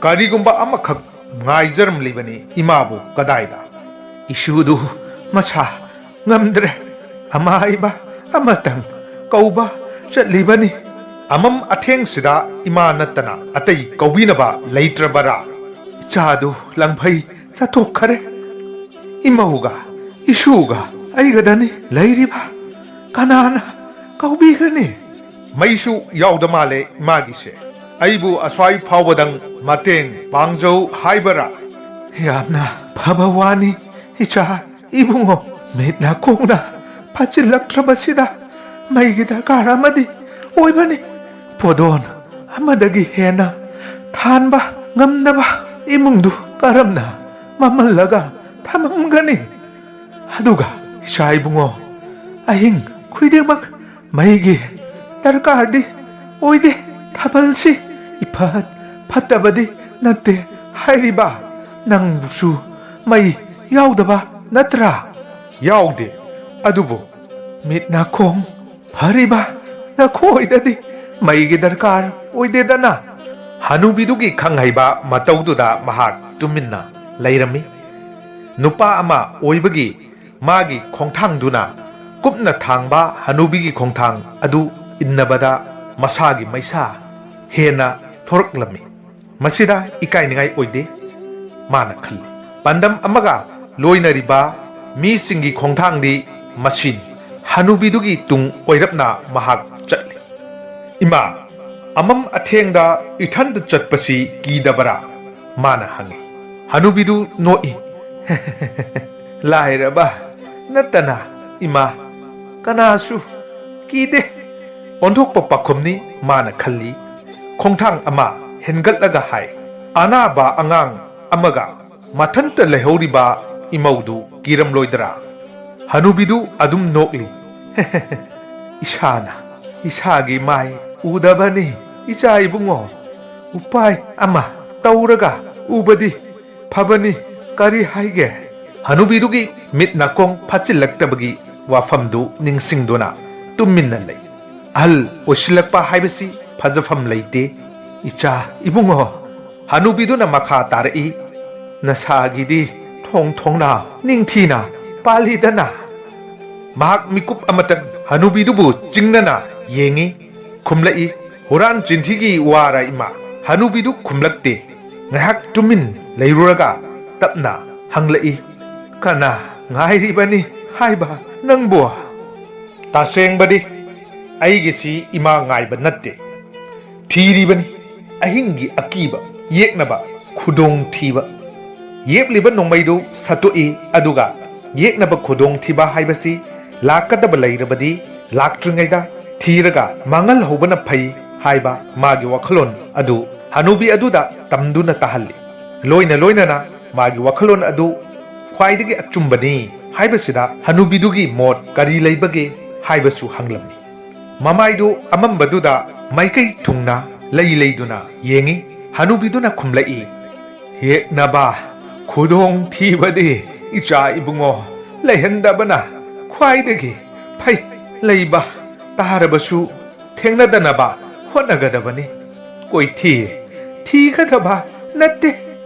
"ꯀꯔꯤꯒꯨꯝꯕ ꯑꯃꯈꯛ ꯉꯥꯏꯖꯔꯝꯂꯤꯕꯅꯤ ꯏꯃꯥꯕꯨ꯫ ꯀꯗꯥꯏꯗ?" ꯏꯁꯨꯗꯨ ꯃꯁꯥ ꯉꯝꯗ꯭ꯔꯦ꯫ ꯑꯃꯥꯏꯕ ꯑꯃꯇꯪ ꯀꯧꯕ ꯆꯠꯂꯤꯕꯅꯤ꯫ ꯑꯃꯝ ꯑꯊꯦꯡꯁꯤꯗ ꯏꯃꯥ ꯅꯠꯇꯅ ꯑꯇꯩ ꯀꯧꯕꯤꯅꯕ ꯂꯩꯇ꯭ꯔꯕꯔꯥ? ꯏꯆꯥꯗꯨ ꯂꯪꯐꯩ ꯆꯠꯊꯣꯛꯈꯔꯦ꯫ ꯏꯃꯧꯒ ꯏꯁꯨꯒ ꯑꯩꯒꯗꯅꯤ ꯂꯩꯔꯤꯕ꯫ ꯀꯅꯥꯅ ꯀꯧꯕꯤꯒꯅꯤ? ꯃꯩꯁꯨ ꯌꯥꯎꯗ ꯃꯥꯜꯂꯦ ꯏꯃꯥꯒꯤꯁꯦ꯫ ꯑꯩꯕꯨ ꯑꯁ꯭ꯋꯥꯏ ꯐꯥꯎꯕꯗꯪ ꯃꯇꯦꯡ ꯄꯥꯡꯖꯧ ꯍꯥꯏꯕꯔꯥ? ꯌꯥꯝꯅ ꯐꯕ ꯋꯥꯅꯤ, ꯏꯆꯥ ꯏꯕꯨꯡꯉꯣ꯫ ꯃꯤꯠ ꯅꯥꯀꯣꯡꯅ ꯐꯥꯆꯤꯜꯂꯛꯇ꯭ꯔꯕꯁꯤꯗ ꯃꯩꯒꯤ ꯗꯔꯀꯥꯔ ꯑꯃꯗꯤ ꯑꯣꯏꯕꯅꯤ꯫ ꯄꯣꯗꯣꯟ ꯑꯃꯗꯒꯤ ꯍꯦꯟꯅ ꯊꯥꯟꯕ ꯉꯝꯗꯕ ꯏꯃꯨꯡꯗꯨ ꯀꯔꯝꯅ ꯃꯝꯍꯜꯂꯒ ꯊꯝꯃꯝꯒꯅꯤ? ꯑꯗꯨꯒ ꯏꯆꯥ ꯏꯕꯨꯡꯉꯣ, ꯑꯍꯤꯡ ꯈꯨꯗꯤꯡꯃꯛ ꯃꯩꯒꯤ ꯗꯔꯀꯥꯔꯗꯤ ꯑꯣꯏꯗꯦ꯫ ꯊꯥꯕꯜꯁꯤ ꯏꯐꯠ ꯐꯠꯇꯕꯗꯤ ꯅꯠꯇꯦ ꯍꯥꯏꯔꯤꯕ꯫ ꯅꯪꯕꯨꯁꯨ ꯃꯩ ꯌꯥꯎꯗꯕ ꯅꯠꯇ꯭ꯔꯥ? ꯌꯥꯎꯗꯦ꯫ ꯑꯗꯨꯕꯨ ꯃꯤꯠ ꯅꯥꯀꯣꯡ ꯐꯔꯤꯕ ꯅꯈꯣꯏꯗꯗꯤ ꯃꯩꯒꯤ ꯗꯔꯀꯥꯔ ꯑꯣꯏꯗꯦꯗꯅ꯫ ꯍꯅꯨꯕꯤꯗꯨꯒꯤ ꯈꯪꯍꯩꯕ ꯃꯇꯧꯗꯨꯗ ꯃꯍꯥꯛ ꯇꯨꯃꯤꯟꯅ ꯂꯩꯔꯝꯃꯤ꯫ ꯅꯨꯄꯥ ꯑꯃ ꯑꯣꯏꯕꯒꯤ ꯃꯥꯒꯤ ꯈꯣꯡꯊꯥꯡꯗꯨꯅ ꯀꯨꯞꯅ ꯊꯥꯡꯕ ꯍꯅꯨꯕꯤꯒꯤ ꯈꯣꯡꯊꯥꯡ ꯑꯗꯨ ꯏꯟꯅꯕꯗ ꯃꯁꯥꯒꯤ ꯃꯩꯁꯥ ꯍꯦꯟꯅ ꯊꯣꯔꯛꯂꯝꯃꯤ꯫ ꯃꯁꯤꯗ ꯏꯀꯥꯏꯅꯤꯡꯉꯥꯏ ꯑꯣꯏꯗꯦ, ꯃꯥꯅ ꯈꯜꯂꯤ꯫ ꯄꯥꯟꯗꯝ ꯑꯃꯒ ꯂꯣꯏꯅꯔꯤꯕ ꯃꯤꯁꯤꯡꯒꯤ ꯈꯣꯡꯊꯥꯡꯗꯤ ꯃꯁꯤꯅꯤ꯫ ꯍꯅꯨꯕꯤꯗꯨꯒꯤ ꯇꯨꯡ ꯑꯣꯏꯔꯞꯅ ꯃꯍꯥꯛ ꯆꯠꯂꯤ꯫ "ꯏꯃꯥ, ꯑꯃꯝ ꯑꯊꯦꯡꯗ ꯏꯊꯟꯇ ꯆꯠꯄꯁꯤ ꯀꯤꯗꯕꯔꯥ?" ꯃꯥꯅ ꯍꯪꯉꯤ꯫ ꯍꯅꯨꯕꯤꯗꯨ ꯅꯣꯛꯏ꯫ "ꯂꯥꯏꯔꯕ ꯅꯠꯇꯅ, ꯏꯃꯥ, ꯀꯅꯥꯁꯨ ꯀꯤꯗꯦ꯫" ꯑꯣꯟꯊꯣꯛꯄ ꯄꯥꯈꯨꯝꯅꯤ, ꯃꯥꯅ ꯈꯜꯂꯤ꯫ ꯈꯣꯡꯊꯥꯡ ꯑꯃ ꯍꯦꯟꯒꯠꯂꯒ ꯍꯥꯏ, "ꯑꯅꯥꯕ ꯑꯉꯥꯡ ꯑꯃꯒ ꯃꯊꯟꯇ ꯂꯩꯍꯧꯔꯤꯕ ꯏꯃꯧꯗꯨ ꯀꯤꯔꯝꯂꯣꯏꯗ꯭ꯔꯥ?" ꯍꯅꯨꯕꯤꯗꯨ ꯑꯗꯨꯝ ꯅꯣꯛꯂꯤ꯫ "ꯏꯁꯥꯅ ꯏꯁꯥꯒꯤ ꯃꯥꯏ ꯎꯗꯕꯅꯤ, ꯏꯆꯥ ꯏꯕꯨꯡꯉꯣ꯫ ꯎꯄꯥꯏ ꯑꯃ ꯇꯧꯔꯒ ꯎꯕꯗꯤ ꯐꯕꯅꯤ, ꯀꯔꯤ ꯍꯥꯏꯒꯦ?" ꯍꯅꯨꯕꯤꯗꯨꯒꯤ ꯃꯤꯠ ꯅꯥꯀꯣꯡ ꯐꯥꯆꯤꯜꯂꯛꯇꯕꯒꯤ ꯋꯥꯐꯝꯗꯨ ꯅꯤꯡꯁꯤꯡꯗꯨꯅ ꯇꯨꯃꯤꯟꯅ ꯂꯩ꯫ ꯑꯍꯜ ꯑꯣꯏꯁꯤꯜꯂꯛꯄ ꯍꯥꯏꯕꯁꯤ ꯐꯖꯐꯝ ꯂꯩꯇꯦ, ꯏꯆꯥ ꯏꯕꯨꯡꯉꯣ꯫ ꯍꯅꯨꯕꯤꯗꯨꯅ ꯃꯈꯥ ꯇꯥꯔꯛꯏ, "ꯅꯁꯥꯒꯤꯗꯤ ꯊꯣꯡ ꯊꯣꯡꯅ ꯅꯤꯡꯊꯤꯅ ꯄꯥꯜꯂꯤꯗꯅ꯫ ꯃꯍꯥꯛ ꯃꯤꯀꯨꯞ ꯑꯃꯇꯪ ꯍꯅꯨꯕꯤꯗꯨꯕꯨ ꯆꯤꯡꯅꯅ ꯌꯦꯡꯏ꯫ ꯈꯨꯝꯂꯛꯏ, "ꯍꯨꯔꯥꯟ ꯆꯤꯟꯊꯤꯒꯤ ꯋꯥꯔ ꯏꯃꯥ?" ꯍꯅꯨꯕꯤꯗꯨ ꯈꯨꯝꯂꯛꯇꯦ꯫ ꯉꯥꯏꯍꯥꯛ ꯇꯨꯃꯤꯟ ꯂꯩꯔꯨꯔꯒ ꯇꯞꯅ ꯍꯪꯂꯛꯏ, "ꯀꯅꯥ ꯉꯥꯏꯔꯤꯕꯅꯤ ꯍꯥꯏꯕ ꯅꯪꯕꯨ?" "ꯇꯁꯦꯡꯕꯗꯤ ꯑꯩꯒꯤꯁꯤ ꯏꯃꯥ ꯉꯥꯏꯕ ꯅꯠꯇꯦ, ꯊꯤꯔꯤꯕꯅꯤ꯫ ꯑꯍꯤꯡꯒꯤ ꯑꯀꯤꯕ, ꯌꯦꯛꯅꯕ, ꯈꯨꯗꯣꯡꯊꯤꯕ꯫" ꯌꯦꯞꯂꯤꯕ ꯅꯣꯡꯃꯩꯗꯨ ꯁꯠꯇꯣꯛꯏ, ꯑꯗꯨꯒ ꯌꯦꯛꯅꯕ ꯈꯨꯗꯣꯡꯊꯤꯕ ꯍꯥꯏꯕꯁꯤ ꯂꯥꯛꯀꯗꯕ ꯂꯩꯔꯕꯗꯤ ꯂꯥꯛꯇ꯭ꯔꯤꯉꯩꯗ ꯊꯤꯔꯒ ꯃꯥꯡꯍꯜꯍꯧꯕꯅ ꯐꯩ ꯍꯥꯏꯕ ꯃꯥꯒꯤ ꯋꯥꯈꯜꯂꯣꯟ ꯑꯗꯨ ꯍꯅꯨꯕꯤ ꯑꯗꯨꯗ ꯇꯝꯗꯨꯅ ꯇꯥꯍꯜꯂꯤ꯫ ꯂꯣꯏꯅ ꯂꯣꯏꯅꯅ ꯃꯥꯒꯤ ꯋꯥꯈꯜꯂꯣꯟ ꯑꯗꯨ ꯈ꯭ꯋꯥꯏꯗꯒꯤ ꯑꯆꯨꯝꯕꯅꯤ ꯍꯥꯏꯕꯁꯤꯗ ꯍꯅꯨꯕꯤꯗꯨꯒꯤ ꯃꯣꯠ ꯀꯔꯤ ꯂꯩꯕꯒꯦ ꯍꯥꯏꯕꯁꯨ ꯍꯪꯂꯝꯃꯤ꯫ ꯃꯃꯥꯏꯗꯨ ꯑꯃꯝꯕꯗꯨꯗ ꯃꯥꯏꯀꯩ ꯊꯨꯡꯅ ꯂꯩ ꯂꯩꯗꯨꯅ ꯌꯦꯡꯏ꯫ ꯍꯅꯨꯕꯤꯗꯨꯅ ꯈꯨꯝꯂꯛꯏ, "ꯌꯦꯛꯅꯕ ꯈꯨꯗꯣꯡ ꯊꯤꯕꯗꯤ, ꯏꯆꯥ ꯏꯕꯨꯡꯉꯣ, ꯂꯩꯍꯟꯗꯕꯅ ꯈ꯭ꯋꯥꯏꯗꯒꯤ ꯐꯩ꯫ ꯂꯩꯕ ꯇꯥꯔꯕꯁꯨ ꯊꯦꯡꯅꯗꯅꯕ ꯍꯣꯠꯅꯒꯗꯕꯅꯤ꯫ ꯀꯣꯏꯊꯤ ꯊꯤꯒꯗꯕ ꯅꯠꯇꯦ꯫"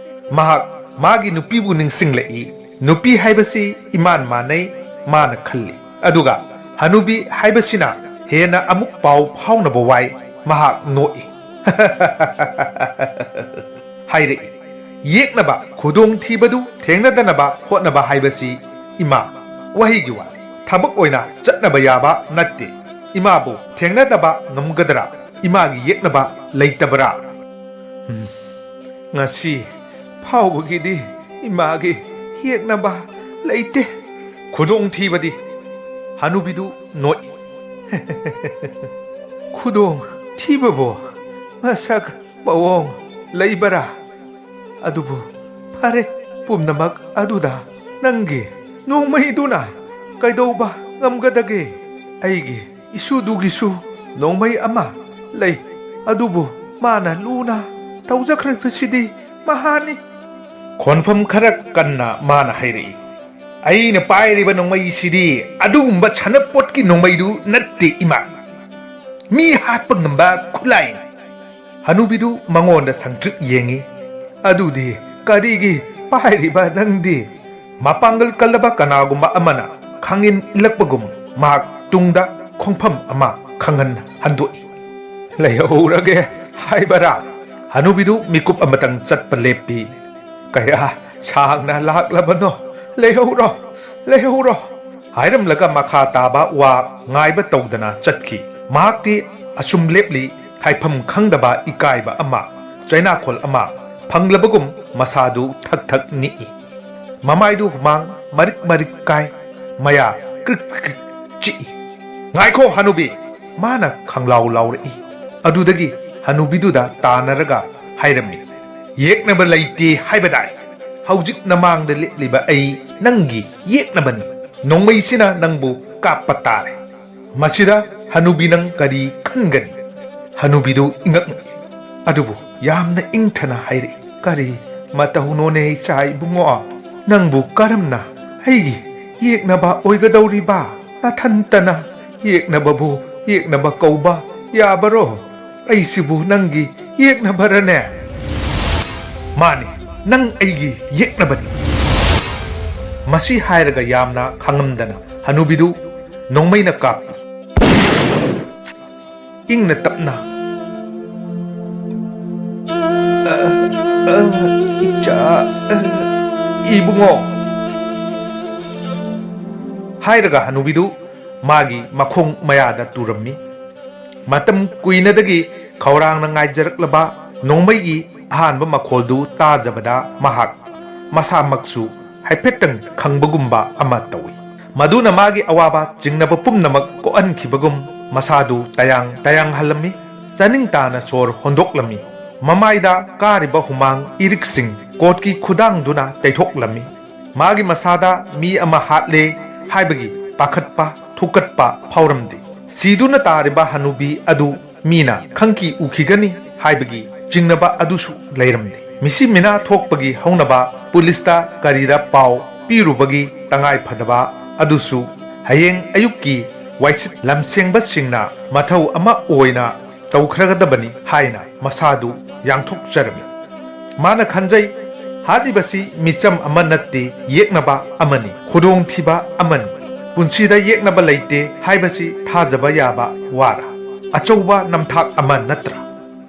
ꯃꯍꯥꯛ ꯃꯥꯒꯤ ꯅꯨꯄꯤꯕꯨ ꯅꯤꯡꯁꯤꯡꯂꯛꯏ꯫ ꯅꯨꯄꯤ ꯍꯥꯏꯕꯁꯤ ꯏꯃꯥꯟ ꯃꯥꯟꯅꯩ, ꯃꯥꯅ ꯈꯜꯂꯤ꯫ ꯑꯗꯨꯒ ꯍꯅꯨꯕꯤ ꯍꯥꯏꯕꯁꯤꯅ ꯍꯦꯟꯅ ꯑꯃꯨꯛ ꯄꯥꯎ ꯐꯥꯎꯅꯕ ꯋꯥꯏ꯫ ꯃꯍꯥꯛ ꯅꯣꯛꯏ꯫ ꯍꯥꯏꯔꯛꯏ, "ꯌꯦꯛꯅꯕ ꯈꯨꯗꯣꯡꯊꯤꯕꯗꯨ ꯊꯦꯡꯅꯗꯅꯕ ꯍꯣꯠꯅꯕ ꯍꯥꯏꯕꯁꯤ, ꯏꯃꯥ, ꯋꯥꯍꯩꯒꯤ ꯋꯥꯅꯤ꯫ ꯊꯕꯛ ꯑꯣꯏꯅ ꯆꯠꯅꯕ ꯌꯥꯕ ꯅꯠꯇꯦ꯫ ꯏꯃꯥꯕꯨ ꯊꯦꯡꯅꯗꯕ ꯉꯝꯒꯗ꯭ꯔꯥ? ꯏꯃꯥꯒꯤ ꯌꯦꯛꯅꯕ ꯂꯩꯇꯕ꯭ꯔꯥ?" "ꯎꯝ, ꯉꯁꯤ ꯐꯥꯎꯕꯒꯤꯗꯤ ꯏꯃꯥꯒꯤ ꯌꯦꯛꯅꯕ ꯂꯩꯇꯦ꯫" "ꯈꯨꯗꯣꯡꯊꯤꯕꯗꯤ?" ꯍꯅꯨꯕꯤꯗꯨ ꯅꯣꯛꯏ꯫ "ꯈꯨꯗꯣꯡ ꯊꯤꯕꯕꯨ ꯃꯁꯛ ꯃꯑꯣꯡ ꯂꯩꯕꯔꯥ? ꯑꯗꯨꯕꯨ ꯐꯔꯦ, ꯄꯨꯝꯅꯃꯛ ꯑꯗꯨꯗ ꯅꯪꯒꯤ ꯅꯣꯡꯃꯩꯗꯨꯅ ꯀꯩꯗꯧꯕ ꯉꯝꯒꯗꯒꯦ? ꯑꯩꯒꯤ ꯏꯁꯨꯗꯨꯒꯤꯁꯨ ꯅꯣꯡꯃꯩ ꯑꯃ ꯂꯩ, ꯑꯗꯨꯕꯨ ꯃꯥꯅ ꯂꯨꯅ ꯇꯧꯖꯈ꯭ꯔꯤꯕꯁꯤꯗꯤ ꯃꯍꯥꯅꯤ꯫" ꯈꯣꯟꯐꯝ ꯈꯔ ꯀꯟꯅ ꯃꯥꯅ ꯍꯥꯏꯔꯛꯏ, "ꯑꯩꯅ ꯄꯥꯏꯔꯤꯕ ꯅꯣꯡꯃꯩꯁꯤꯗꯤ ꯑꯗꯨꯒꯨꯝꯕ ꯁꯥꯟꯅꯄꯣꯠꯀꯤ ꯅꯣꯡꯃꯩꯗꯨ ꯅꯠꯇꯦ, ꯏꯃꯥ꯫ ꯃꯤ ꯍꯥꯠꯄ ꯉꯝꯕ ꯈꯨꯠꯂꯥꯏꯅꯤ꯫" ꯍꯅꯨꯕꯤꯗꯨ ꯃꯉꯣꯟꯗ ꯁꯪꯇ꯭ꯔꯤꯛ ꯌꯦꯡꯏ꯫ "ꯑꯗꯨꯗꯤ ꯀꯔꯤꯒꯤ ꯄꯥꯏꯔꯤꯕ ꯅꯪꯗꯤ?" ꯃꯄꯥꯡꯒꯜ ꯀꯜꯂꯕ ꯀꯅꯥꯒꯨꯝꯕ ꯑꯃꯅ ꯈꯥꯡꯏꯟ ꯏꯜꯂꯛꯄꯒꯨꯝ ꯃꯍꯥꯛ ꯇꯨꯡꯗ ꯈꯣꯡꯐꯝ ꯑꯃ ꯈꯪꯍꯟ ꯍꯟꯗꯣꯛꯏ꯫ "ꯂꯩꯍꯧꯔꯒꯦ ꯍꯥꯏꯕꯔꯥ?" ꯍꯅꯨꯕꯤꯗꯨ ꯃꯤꯀꯨꯞ ꯑꯃꯇꯪ ꯆꯠꯄ ꯂꯦꯞꯄꯤ꯫ "ꯀꯌꯥ ꯁꯥꯡꯅ ꯂꯥꯛꯂꯕꯅꯣ? ꯂꯩꯍꯧꯔꯣ, ꯂꯩꯍꯧꯔꯣ" ꯍꯥꯏꯔꯝꯂꯒ ꯃꯈꯥ ꯇꯥꯕ ꯋꯥ ꯉꯥꯏꯕ ꯇꯧꯗꯅ ꯆꯠꯈꯤ꯫ ꯃꯍꯥꯛꯇꯤ ꯑꯁꯨꯝ ꯂꯦꯞꯂꯤ, ꯍꯥꯏꯐꯝ ꯈꯪꯗꯕ ꯏꯀꯥꯏꯕ ꯑꯃ, ꯆꯩꯅꯥꯈꯣꯜ ꯑꯃ ꯐꯪꯂꯕꯒꯨꯝ ꯃꯁꯥꯗꯨ ꯊꯛ ꯊꯛ ꯅꯤꯛꯏ꯫ ꯃꯃꯥꯏꯗꯨ ꯍꯨꯃꯥꯡ ꯃꯔꯤꯛ ꯃꯔꯤꯛ ꯀꯥꯏ, ꯃꯌꯥ ꯀ꯭ꯔꯤꯛ ꯀ꯭ꯔꯤꯛ ꯆꯤꯛꯏ꯫ "ꯉꯥꯏꯈꯣ ꯍꯅꯨꯕꯤ!" ꯃꯥꯅ ꯈꯪꯂꯥꯎ ꯂꯥꯎꯔꯛꯏ꯫ ꯑꯗꯨꯗꯒꯤ ꯍꯅꯨꯕꯤꯗꯨꯗ ꯇꯥꯟꯅꯔꯒ ꯍꯥꯏꯔꯝꯃꯤ, "ꯌꯦꯛꯅꯕ ꯂꯩꯇꯦ ꯍꯥꯏꯕꯗꯥꯏ? ꯍꯧꯖꯤꯛ ꯅꯃꯥꯡꯗ ꯂꯦꯞꯂꯤꯕ ꯑꯩ ꯅꯪꯒꯤ ꯌꯦꯛꯅꯕꯅꯤ꯫ ꯅꯣꯡꯃꯩꯁꯤꯅ ꯅꯪꯕꯨ ꯀꯥꯞꯄ ꯇꯥꯔꯦ"꯫ ꯃꯁꯤꯗ ꯍꯅꯨꯕꯤ ꯅꯪ ꯀꯔꯤ ꯈꯟꯒꯅꯤ? ꯍꯅꯨꯕꯤꯗꯨ ꯏꯉꯛ ꯉꯛꯏ꯫ ꯑꯗꯨꯕꯨ ꯌꯥꯝꯅ ꯏꯪꯊꯅ ꯍꯥꯏꯔꯛꯏ, "ꯀꯔꯤ ꯃꯇꯧꯅꯣꯅꯦ ꯏꯆꯥ ꯏꯕꯨꯡꯉꯣ? ꯅꯪꯕꯨ ꯀꯔꯝꯅ ꯑꯩꯒꯤ ꯌꯦꯛꯅꯕ ꯑꯣꯏꯒꯗꯧꯔꯤꯕ? ꯅꯊꯟꯇꯅ ꯌꯦꯛꯅꯕꯕꯨ ꯌꯦꯛꯅꯕ ꯀꯧꯕ ꯌꯥꯕꯔꯣ? ꯑꯩꯁꯤꯕꯨ ꯅꯪꯒꯤ ꯌꯦꯛꯅꯕꯔꯅꯦ?" "ꯃꯥꯅꯤ, ꯅꯪ ꯑꯩꯒꯤ ꯌꯦꯛꯅꯕꯅꯤ"꯫ ꯃꯁꯤ ꯍꯥꯏꯔꯒ ꯌꯥꯝꯅ ꯈꯥꯡꯉꯝꯗꯅ ꯍꯅꯨꯕꯤꯗꯨ ꯅꯣꯡꯃꯩꯅ ꯀꯥꯞꯄꯤ꯫ ꯏꯪꯅ ꯇꯞꯅ, "ꯑ, ꯑ, ꯏꯆꯥ, ꯑ, ꯏꯕꯨꯡꯉꯣ" ꯍꯥꯏꯔꯒ ꯍꯅꯨꯕꯤꯗꯨ ꯃꯥꯒꯤ ꯃꯈꯣꯡ ꯃꯌꯥꯗ ꯇꯨꯔꯝꯃꯤ꯫ ꯃꯇꯝ ꯀꯨꯏꯅꯗꯒꯤ ꯈꯧꯔꯥꯡꯅ ꯉꯥꯏꯖꯔꯛꯂꯕ ꯅꯣꯡꯃꯩꯒꯤ ꯑꯍꯥꯟꯕ ꯃꯈꯣꯜꯗꯨ ꯇꯥꯖꯕꯗ ꯃꯍꯥꯛ ꯃꯁꯥꯃꯛꯁꯨ ꯍꯥꯏꯐꯦꯠꯇꯪ ꯈꯪꯕꯒꯨꯝꯕ ꯑꯃ ꯇꯧꯏ꯫ ꯃꯗꯨꯅ ꯃꯥꯒꯤ ꯑꯋꯥꯕ ꯆꯤꯡꯅꯕ ꯄꯨꯝꯅꯃꯛ ꯀꯣꯛꯍꯟꯈꯤꯕꯒꯨꯝ ꯃꯁꯥꯗꯨ ꯇꯌꯥꯡ ꯇꯌꯥꯡꯍꯜꯂꯝꯃꯤ꯫ ꯆꯥꯅꯤꯡ ꯇꯥꯅ ꯁꯣꯔ ꯍꯣꯟꯗꯣꯛꯂꯝꯃꯤ꯫ ꯃꯃꯥꯏꯗ ꯀꯥꯔꯤꯕ ꯍꯨꯃꯥꯡ ꯏꯔꯤꯛꯁꯤꯡ ꯀꯣꯠꯀꯤ ꯈꯨꯗꯥꯡꯗꯨꯅ ꯇꯩꯊꯣꯛꯂꯝꯃꯤ꯫ ꯃꯥꯒꯤ ꯃꯁꯥꯗ ꯃꯤ ꯑꯃ ꯍꯥꯠꯂꯦ ꯍꯥꯏꯕꯒꯤ ꯄꯥꯈꯠꯄ, ꯊꯨꯀꯠꯄ ꯐꯥꯎꯔꯝꯗꯦ꯫ ꯁꯤꯗꯨꯅ ꯇꯥꯔꯤꯕ ꯍꯅꯨꯕꯤ ꯑꯗꯨ ꯃꯤꯅ ꯈꯪꯈꯤ ꯎꯈꯤꯒꯅꯤ ꯍꯥꯏꯕꯒꯤ ꯆꯤꯡꯅꯕ ꯑꯗꯨꯁꯨ ꯂꯩꯔꯝꯗꯦ꯫ ꯃꯤꯁꯤ ꯃꯤꯅꯥ ꯊꯣꯛꯄꯒꯤ ꯍꯧꯅꯕ ꯄꯨꯂꯤꯁꯇ ꯀꯔꯤꯗ ꯄꯥꯎ ꯄꯤꯔꯨꯕꯒꯤ ꯇꯉꯥꯏ ꯐꯗꯕ ꯑꯗꯨꯁꯨ ꯍꯌꯦꯡ ꯑꯌꯨꯛꯀꯤ ꯋꯥꯏꯁꯤꯠ ꯂꯝꯁꯦꯡꯕꯁꯤꯡꯅ ꯃꯊꯧ ꯑꯃ ꯑꯣꯏꯅ ꯇꯧꯈ꯭ꯔꯒꯗꯕꯅꯤ ꯍꯥꯏꯅ ꯃꯁꯥꯗꯨ ꯌꯥꯡꯊꯣꯛꯆꯔꯝꯃꯤ꯫ ꯃꯥꯅ ꯈꯟꯖꯩ, ꯍꯥꯠꯂꯤꯕꯁꯤ ꯃꯤꯆꯝ ꯑꯃ ꯅꯠꯇꯦ, ꯌꯦꯛꯅꯕ ꯑꯃꯅꯤ, ꯈꯨꯗꯣꯡꯊꯤꯕ ꯑꯃꯅꯤ꯫ ꯄꯨꯟꯁꯤꯗ ꯌꯦꯛꯅꯕ ꯂꯩꯇꯦ ꯍꯥꯏꯕꯁꯤ ꯊꯥꯖꯕ ꯌꯥꯕ ꯋꯥꯔ? ꯑꯆꯧꯕ ꯅꯝꯊꯥꯛ ꯑꯃ ꯅꯠꯇ꯭ꯔꯥ?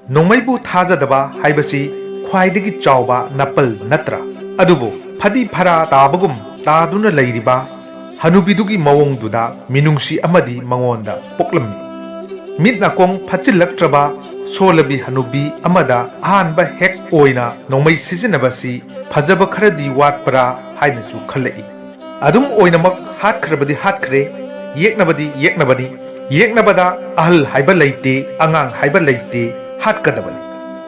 ꯅꯣꯡꯃꯩꯕꯨ ꯊꯥꯖꯗꯕ ꯍꯥꯏꯕꯁꯤ ꯈ꯭ꯋꯥꯏꯗꯒꯤ ꯆꯥꯎꯕ ꯅꯥꯄꯜ ꯅꯠꯇ꯭ꯔꯥ? ꯑꯗꯨꯕꯨ ꯐꯗꯤ ꯐꯔꯥ ꯇꯥꯕꯒꯨꯝ ꯇꯥꯗꯨꯅ ꯂꯩꯔꯤꯕ ꯍꯅꯨꯕꯤꯗꯨꯒꯤ ꯃꯑꯣꯡꯗꯨꯗ ꯃꯤꯅꯨꯡꯁꯤ ꯑꯃꯗꯤ ꯃꯉꯣꯟꯗ ꯄꯣꯛꯂꯝꯃꯤ꯫ ꯃꯤꯠ ꯅꯥꯀꯣꯡ ꯐꯠꯆꯤꯜꯂꯛꯇ꯭ꯔꯕ ꯁꯣꯜꯂꯕꯤ ꯍꯅꯨꯕꯤ ꯑꯃꯗ ꯑꯍꯥꯟꯕ ꯍꯦꯛ ꯑꯣꯏꯅ ꯅꯣꯡꯃꯩ ꯁꯤꯖꯤꯟꯅꯕꯁꯤ ꯐꯖꯕ ꯈꯔꯗꯤ ꯋꯥꯠꯄ꯭ꯔꯥ ꯍꯥꯏꯅꯁꯨ ꯈꯜꯂꯛꯏ꯫ ꯑꯗꯨꯝ ꯑꯣꯏꯅꯃꯛ ꯍꯥꯠꯈ꯭ꯔꯕꯗꯤ ꯍꯥꯠꯈ꯭ꯔꯦ, ꯌꯦꯛꯅꯕꯗꯤ ꯌꯦꯛꯅꯕꯅꯤ꯫ ꯌꯦꯛꯅꯕꯗ ꯑꯍꯜ ꯍꯥꯏꯕ ꯂꯩꯇꯦ, ꯑꯉꯥꯡ ꯍꯥꯏꯕ ꯂꯩꯇꯦ, ꯍꯥꯠꯀꯗꯕꯅꯤ꯫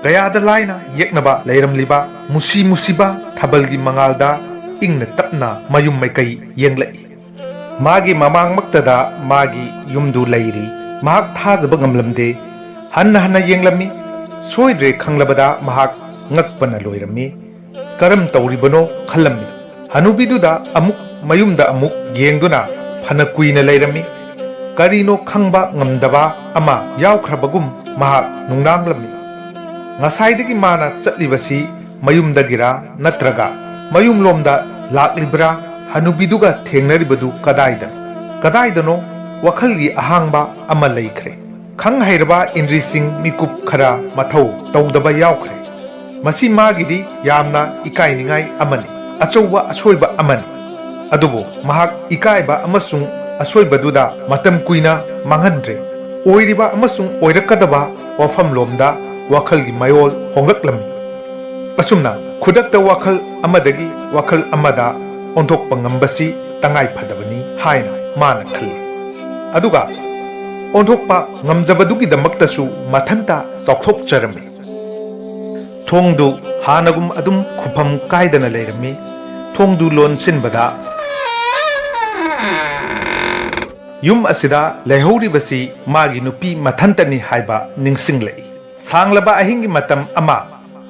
ꯀꯌꯥꯗ ꯂꯥꯏꯅ ꯌꯦꯛꯅꯕ ꯂꯩꯔꯝꯂꯤꯕ ꯃꯨꯁꯤ ꯃꯨꯁꯤꯕ ꯊꯥꯕꯜꯒꯤ ꯃꯉꯥꯜꯗ ꯏꯪꯅ ꯇꯞꯅ ꯃꯌꯨꯝ ꯃꯥꯏꯀꯩ ꯌꯦꯡꯂꯛꯏ꯫ ꯃꯥꯒꯤ ꯃꯃꯥꯡꯃꯛꯇꯗ ꯃꯥꯒꯤ ꯌꯨꯝꯗꯨ ꯂꯩꯔꯤ꯫ ꯃꯍꯥꯛ ꯊꯥꯖꯕ ꯉꯝꯂꯝꯗꯦ꯫ ꯍꯟꯅ ꯍꯟꯅ ꯌꯦꯡꯂꯝꯃꯤ꯫ ꯁꯣꯏꯗ꯭ꯔꯦ ꯈꯪꯂꯕꯗ ꯃꯍꯥꯛ ꯉꯛꯄꯅ ꯂꯣꯏꯔꯝꯃꯤ꯫ ꯀꯔꯝ ꯇꯧꯔꯤꯕꯅꯣ ꯈꯜꯂꯝꯃꯤ꯫ ꯍꯅꯨꯕꯤꯗꯨꯗ ꯑꯃꯨꯛ ꯃꯌꯨꯝꯗ ꯑꯃꯨꯛ ꯌꯦꯡꯗꯨꯅ ꯐꯅ ꯀꯨꯏꯅ ꯂꯩꯔꯝꯃꯤ꯫ ꯀꯔꯤꯅꯣ ꯈꯪꯕ ꯉꯝꯗꯕ ꯑꯃ ꯌꯥꯎꯈ꯭ꯔꯕꯒꯨꯝ ꯃꯍꯥꯛ ꯅꯨꯡꯅꯥꯡꯂꯝꯃꯤ꯫ ꯉꯁꯥꯏꯗꯒꯤ ꯃꯥꯅ ꯆꯠꯂꯤꯕꯁꯤ ꯃꯌꯨꯝꯗꯒꯤꯔꯥ ꯅꯠꯇ꯭ꯔꯒ ꯃꯌꯨꯝꯂꯣꯝꯗ ꯂꯥꯛꯂꯤꯕ꯭ꯔꯥ? ꯍꯅꯨꯕꯤꯗꯨꯒ ꯊꯦꯡꯅꯔꯤꯕꯗꯨ ꯀꯗꯥꯏꯗꯅꯣ? ꯀꯗꯥꯏꯗꯅꯣ? ꯋꯥꯈꯜꯒꯤ ꯑꯍꯥꯡꯕ ꯑꯃ ꯂꯩꯈ꯭ꯔꯦ꯫ ꯈꯪ ꯍꯩꯔꯕ ꯏꯟꯗ꯭ꯔꯤꯁꯤꯡ ꯃꯤꯀꯨꯞ ꯈꯔ ꯃꯊꯧ ꯇꯧꯗꯕ ꯌꯥꯎꯈ꯭ꯔꯦ꯫ ꯃꯁꯤ ꯃꯥꯒꯤꯗꯤ ꯌꯥꯝꯅ ꯏꯀꯥꯏꯅꯤꯡꯉꯥꯏ ꯑꯃꯅꯤ, ꯑꯆꯧꯕ ꯑꯁꯣꯏꯕ ꯑꯃꯅꯤ꯫ ꯑꯗꯨꯕꯨ ꯃꯍꯥꯛ ꯏꯀꯥꯏꯕ ꯑꯃꯁꯨꯡ ꯑꯁꯣꯏꯕꯗꯨꯗ ꯃꯇꯝ ꯀꯨꯏꯅ ꯃꯥꯡꯍꯟꯗ꯭ꯔꯦ꯫ ꯑꯣꯏꯔꯤꯕ ꯑꯃꯁꯨꯡ ꯑꯣꯏꯔꯛꯀꯗꯕ ꯋꯥꯐꯝꯂꯣꯝꯗ ꯋꯥꯈꯜꯒꯤ ꯃꯌꯣꯜ ꯍꯣꯡꯂꯛꯂꯝꯃꯤ꯫ ꯑꯁꯨꯝꯅ ꯈꯨꯗꯛꯇ ꯋꯥꯈꯜ ꯑꯃꯗꯒꯤ ꯋꯥꯈꯜ ꯑꯃꯗ ꯑꯣꯟꯊꯣꯛꯄ ꯉꯝꯕꯁꯤ ꯇꯉꯥꯏ ꯐꯗꯕꯅꯤ ꯍꯥꯏꯅ ꯃꯥꯅ ꯈꯜꯂꯤ꯫ ꯑꯗꯨꯒ ꯑꯣꯟꯊꯣꯛꯄ ꯉꯝꯖꯕꯗꯨꯒꯤꯗꯃꯛꯇꯁꯨ ꯃꯊꯟꯇ ꯆꯥꯎꯊꯣꯛꯆꯔꯝꯃꯤ꯫ ꯊꯣꯡꯗꯨ ꯍꯥꯟꯅꯒꯨꯝ ꯑꯗꯨꯝ ꯈꯨꯐꯝ ꯀꯥꯏꯗꯅ ꯂꯩꯔꯝꯃꯤ꯫ ꯊꯣꯡꯗꯨ ꯂꯣꯟꯁꯤꯟꯕꯗ ꯌꯨꯝ ꯑꯁꯤꯗ ꯂꯩꯍꯧꯔꯤꯕꯁꯤ ꯃꯥꯒꯤ ꯅꯨꯄꯤ ꯃꯊꯟꯇꯅꯤ ꯍꯥꯏꯕ ꯅꯤꯡꯁꯤꯡꯂꯛꯏ꯫ ꯁꯥꯡꯂꯕ ꯑꯍꯤꯡꯒꯤ ꯃꯇꯝ ꯑꯃ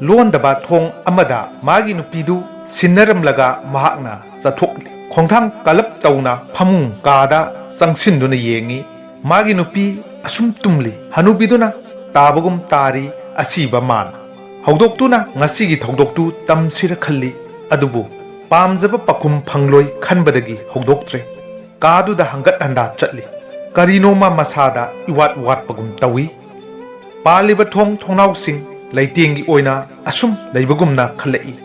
ꯂꯣꯟꯗꯕ ꯊꯣꯡ ꯑꯃꯗ ꯃꯥꯒꯤ ꯅꯨꯄꯤꯗꯨ ꯁꯤꯟꯅꯔꯝꯂꯒ ꯃꯍꯥꯛꯅ ꯆꯠꯊꯣꯛꯂꯤ꯫ ꯈꯣꯡꯊꯥꯡ ꯀꯂꯞ ꯇꯧꯅ ꯐꯃꯨꯡ ꯀꯥꯗ ꯆꯪꯁꯤꯟꯗꯨꯅ ꯌꯦꯡꯉꯤ꯫ ꯃꯥꯒꯤ ꯅꯨꯄꯤ ꯑꯁꯨꯝ ꯇꯨꯝꯂꯤ꯫ ꯍꯅꯨꯕꯤꯗꯨꯅ ꯇꯥꯕꯒꯨꯝ ꯇꯥꯔꯤ ꯑꯁꯤꯕ ꯃꯥꯅ꯫ ꯍꯧꯗꯣꯛꯇꯨꯅ ꯉꯁꯤꯒꯤ ꯊꯧꯗꯣꯛꯇꯨ ꯇꯝꯁꯤꯔ ꯈꯜꯂꯤ꯫ ꯑꯗꯨꯕꯨ ꯄꯥꯝꯖꯕ ꯄꯥꯎꯈꯨꯝ ꯐꯪꯂꯣꯏ ꯈꯟꯕꯗꯒꯤ ꯍꯧꯗꯣꯛꯇ꯭ꯔꯦ꯫ ꯀꯥꯗꯨꯗ ꯍꯪꯒꯠ ꯍꯟꯗꯥ ꯆꯠꯂꯤ꯫ ꯀꯔꯤꯅꯣꯃ ꯃꯁꯥꯗ ꯏꯋꯥꯠ ꯋꯥꯠꯄꯒꯨꯝ ꯇꯧꯏ꯫ ꯄꯥꯜꯂꯤꯕ ꯊꯣꯡ ꯊꯣꯡꯅꯥꯎꯁꯤꯡ ꯂꯩꯇꯦꯡꯒꯤ ꯑꯣꯏꯅ ꯑꯁꯨꯝ ꯂꯩꯕꯒꯨꯝꯅ ꯈꯜꯂꯛꯏ꯫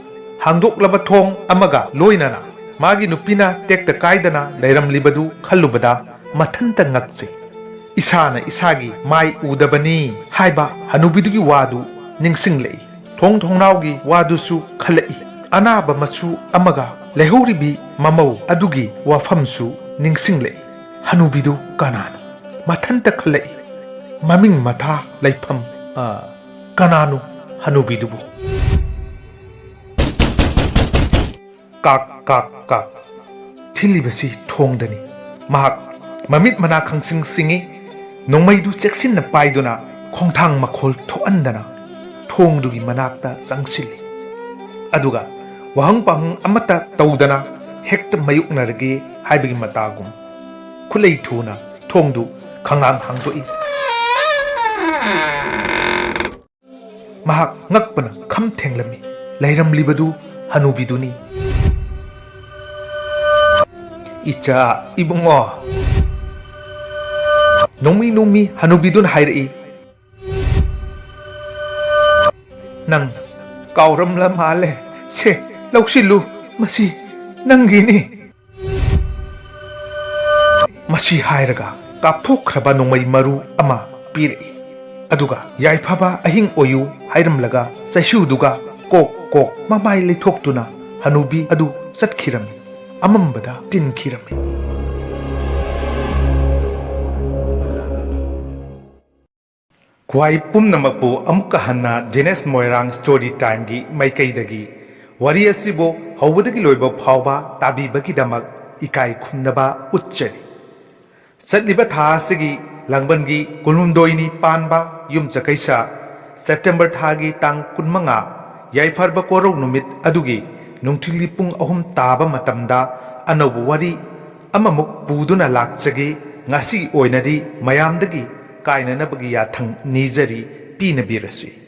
ꯍꯥꯡꯗꯣꯛꯂꯕ ꯊꯣꯡ ꯑꯃꯒ ꯂꯣꯏꯅꯅ ꯃꯥꯒꯤ ꯅꯨꯄꯤꯅ ꯇꯦꯛꯇ ꯀꯥꯏꯗꯅ ꯂꯩꯔꯝꯂꯤꯕꯗꯨ ꯈꯜꯂꯨꯕꯗ ꯃꯊꯟꯇ ꯉꯛꯆꯩ꯫ ꯏꯁꯥꯅ ꯏꯁꯥꯒꯤ ꯃꯥꯏ ꯎꯗꯕꯅꯤ ꯍꯥꯏꯕ ꯍꯅꯨꯕꯤꯗꯨꯒꯤ ꯋꯥꯗꯨ ꯅꯤꯡꯁꯤꯡꯂꯛꯏ꯫ ꯊꯣꯡ ꯊꯣꯡꯅꯥꯎꯒꯤ ꯋꯥꯗꯨꯁꯨ ꯈꯜꯂꯛꯏ꯫ ꯑꯅꯥꯕ ꯃꯁꯨ ꯑꯃꯒ ꯂꯩꯍꯧꯔꯤꯕꯤ ꯃꯃꯧ ꯑꯗꯨꯒꯤ ꯋꯥꯐꯝꯁꯨ ꯅꯤꯡꯁꯤꯡꯂꯛꯏ꯫ ꯍꯅꯨꯕꯤꯗꯨ ꯀꯅꯥꯅꯣ? ꯃꯊꯟꯇ ꯈꯜꯂꯛꯏ꯫ ꯃꯃꯤꯡ ꯃꯊꯥ ꯂꯩꯐꯝ, ꯑ, ꯀꯅꯥꯅꯣ ꯍꯅꯨꯕꯤꯗꯨꯕꯨ? ꯀꯥꯛ, ꯀꯥꯛ, ꯀꯥꯛ꯫ ꯊꯤꯜꯂꯤꯕꯁꯤ ꯊꯣꯡꯗꯅꯤ꯫ ꯃꯍꯥꯛ ꯃꯃꯤꯠ ꯃꯅꯥ ꯈꯪꯁꯤꯡ ꯁꯤꯡꯏ꯫ ꯅꯣꯡꯃꯩꯗꯨ ꯆꯦꯛꯁꯤꯟꯅ ꯄꯥꯏꯗꯨꯅ ꯈꯣꯡꯊꯥꯡ ꯃꯈꯣꯜ ꯊꯣꯛꯍꯟꯗꯅ ꯊꯣꯡꯗꯨꯒꯤ ꯃꯅꯥꯛꯇ ꯆꯪꯁꯤꯜꯂꯤ꯫ ꯑꯗꯨꯒ ꯋꯥꯍꯪ ꯄꯥꯎꯍꯪ ꯑꯃꯠꯇ ꯇꯧꯗꯅ ꯍꯦꯛꯇ ꯃꯥꯌꯣꯛꯅꯔꯒꯦ ꯍꯥꯏꯕꯒꯤ ꯃꯇꯥꯒꯨꯝ ꯈꯨꯠꯂꯩ ꯊꯨꯅ ꯊꯣꯡꯗꯨ ꯈꯪꯍꯥꯡ ꯍꯥꯡꯗꯣꯛꯏ꯫ ꯃꯍꯥꯛ ꯉꯛꯄꯅ ꯈꯝ ꯊꯦꯡꯂꯝꯃꯤ꯫ ꯂꯩꯔꯝꯂꯤꯕꯗꯨ ꯍꯅꯨꯕꯤꯗꯨꯅꯤ꯫ "ꯏꯆꯥ, ꯏꯕꯨꯡꯉꯣ!" ꯅꯣꯡꯃꯤ ꯅꯣꯡꯃꯤ ꯍꯅꯨꯕꯤꯗꯨꯅ ꯍꯥꯏꯔꯛꯏ꯫ "ꯅꯪ ꯀꯥꯎꯔꯝꯂ ꯃꯥꯜꯂꯦ꯫ ꯁꯦ, ꯂꯧꯁꯤꯜꯂꯨ, ꯃꯁꯤ ꯅꯪꯒꯤꯅꯤ꯫" ꯃꯁꯤ ꯍꯥꯏꯔꯒ ꯀꯥꯞꯊꯣꯛꯈ꯭ꯔꯕ ꯅꯣꯡꯃꯩ ꯃꯔꯨ ꯑꯃ ꯄꯤꯔꯛꯏ꯫ ꯑꯗꯨꯒ "ꯌꯥꯏꯐꯕ ꯑꯍꯤꯡ ꯑꯣꯏꯌꯨ" ꯍꯥꯏꯔꯝꯂꯒ ꯆꯩꯁꯨꯗꯨꯒ ꯀꯣꯛ ꯀꯣꯛ ꯃꯃꯥꯏ ꯂꯩꯊꯣꯛꯇꯨꯅ ꯍꯅꯨꯕꯤ ꯑꯗꯨ ꯆꯠꯈꯤꯔꯝꯃꯤ꯫ ꯑꯃꯝꯕꯗ ꯇꯤꯟꯈꯤꯔꯝꯃꯤ꯫ ꯈ꯭ꯋꯥꯏ ꯄꯨꯝꯅꯃꯛꯄꯨ ꯑꯃꯨꯛꯀ ꯍꯟꯅ ꯖꯦꯅꯦꯁ ꯃꯣꯏꯔꯥꯡ ꯁ꯭ꯇꯣꯔꯤ ꯇꯥꯏꯝꯒꯤ ꯃꯥꯏꯀꯩꯗꯒꯤ ꯋꯥꯔꯤ ꯑꯁꯤꯕꯨ ꯍꯧꯕꯗꯒꯤ ꯂꯣꯏꯕ ꯐꯥꯎꯕ ꯇꯥꯕꯤꯕꯒꯤꯗꯃꯛ ꯏꯀꯥꯏ ꯈꯨꯝꯅꯕ ꯎꯠꯆꯔꯤ꯫ ꯆꯠꯂꯤꯕ ꯊꯥ ꯑꯁꯤꯒꯤ ꯂꯥꯡꯕꯟꯒꯤ ꯀꯨꯟꯍꯨꯝꯗꯣꯏꯅꯤ ꯄꯥꯟꯕ ꯌꯨꯝꯖꯀꯩꯁ, ꯁꯦꯞꯇꯦꯝꯕꯔ ꯊꯥꯒꯤ ꯇꯥꯡ ꯀꯨꯟꯃꯉꯥ, ꯌꯥꯏꯐꯔꯕ ꯀꯣꯔꯧ ꯅꯨꯃꯤꯠ ꯑꯗꯨꯒꯤ ꯅꯨꯡꯊꯤꯜꯒꯤ ꯄꯨꯡ ꯑꯍꯨꯝ ꯇꯥꯕ ꯃꯇꯝꯗ ꯑꯅꯧꯕ ꯋꯥꯔꯤ ꯑꯃꯃꯨꯛ ꯄꯨꯗꯨꯅ ꯂꯥꯛꯆꯒꯦ꯫ ꯉꯁꯤꯒꯤ ꯑꯣꯏꯅꯗꯤ ꯃꯌꯥꯝꯗꯒꯤ ꯀꯥꯏꯅꯅꯕꯒꯤ ꯌꯥꯊꯪ ꯅꯤꯖꯔꯤ, ꯄꯤꯅꯕꯤꯔꯁꯤ꯫